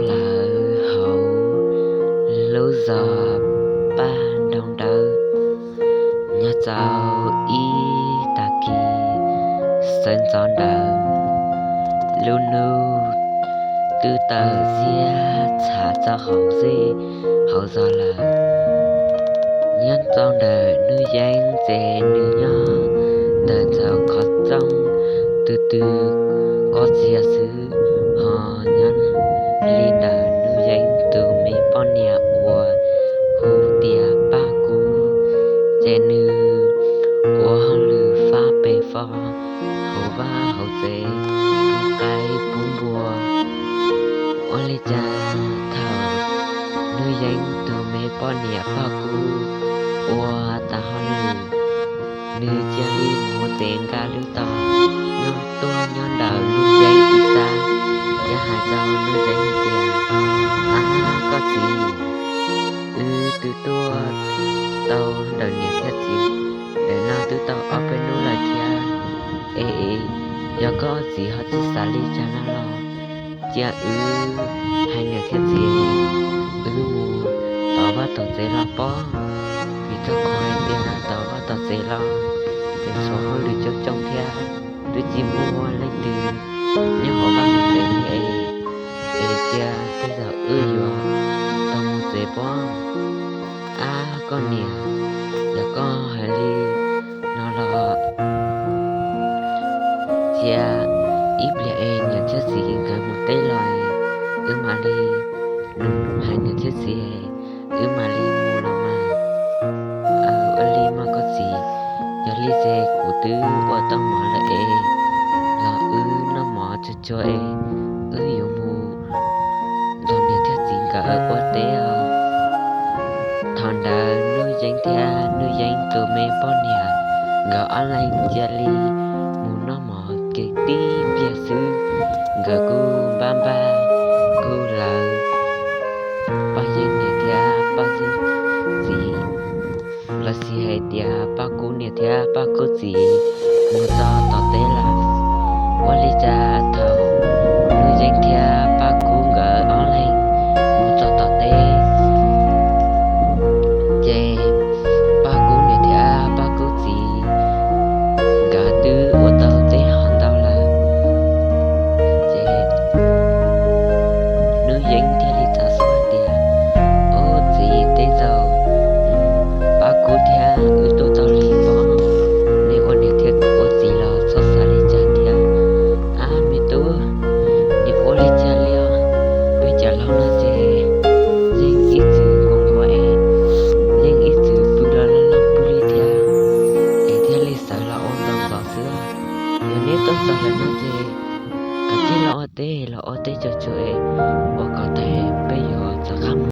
lawm hauv lub zos Paj Nroo Dawb. Nyob tau ib tag kis sawv ntxov ntawd, lub hnub twb tawm ziab txham txog hauv zej hauv zos lawm. Nyob tau ntawm Nuj Yeeb ces nws nyob ntawm ntxaum qhov rooj, tw tw kob txiag xwb. Ho nyob li ntawm Nuj Yeeb tus me poj niam uas hu tias Paj Kub, ces nws ua hauj lwm fab pes fo hauv vaj hauv tsev, pub qaib pub npua. Ua li cas thaum Nuj Yeeb tus me poj niam Paj Kub ua tas hauj lwm, nws cia li mus tsev nqa lub tog nyob tuaj nyob ntawm Nuj Yeeb ib sab, thiab hais rau Nuj Yeeb hais tias, Ab, koj txiv, wb twb tuaj tau ntawm niam thiab txiv ntawm no twb tau ob peb hnub lawm thiab. Es yog koj txiv ho tsis xav li cas no los cia wb hais niam thiab txiv, wb mus tom vaj tom tsev los pob. Vim rau qhov hais tias tom vaj tom tsev los ces tshuav hauj lwm coob coob thiab, twb tsis muaj leej twg nyob hauv vaj hauv tsev li es, es cia tej zaum wb yuav tau mus tsev pob. Ab, koj niam, yog koj hais li no los cia ib pliag es niam thiab txiv nkawd mus teb los, wb mam li hais niam thiab txiv, wb mam li mus los mas. Ua li mas koj txiv, yog li ces kuv twb ua tau mov lawm es los wb noj mov tsuag tsuag es wb yuav mus nrog niam thiab txiv nkawd ua teb os. Thaum ntawd Nuj Yeeb thiab Nuj Yeeb tus me poj niam nkawd ob leeg cia li mus noj mov kiag tib pliag xwb, nkawd kuj npaj npaj kuj lawv Paj Yeeb niam thiab Paj Yeeb txiv, los sis hais tias Paj Kub niam thiab Paj Kub txiv mus txog tom teb lawm. Ua li cas thaum Nuj Yeeb thiab Paj Kub nkawd ob leeg mus txog tom teb, ces Paj Kub niam thiab Paj Kub txiv nkawd twb ua tau teb hov ntau lawm. Ces Nuj Yeeb thiaj li txav xov hais tias, Ub txiv, tej zaum Paj Kub thiab wb tuaj tau li pob, nej ua niam thiab ua txiv los txhob xav li cas thiab. Ab me tub, nim ua li cas li os? Peb cov laus no ces yeej ib txwm nquas nquas es yeej ib txwm pw los loj loj pw li thiab, es thiaj li sawv los ua ntxov ntxov xwb. Yog neb tuaj txog lawm no ces kav tsij los ua teb, los ua teb tsuag tsuag es ua kom tag peb yuav rov qab mus.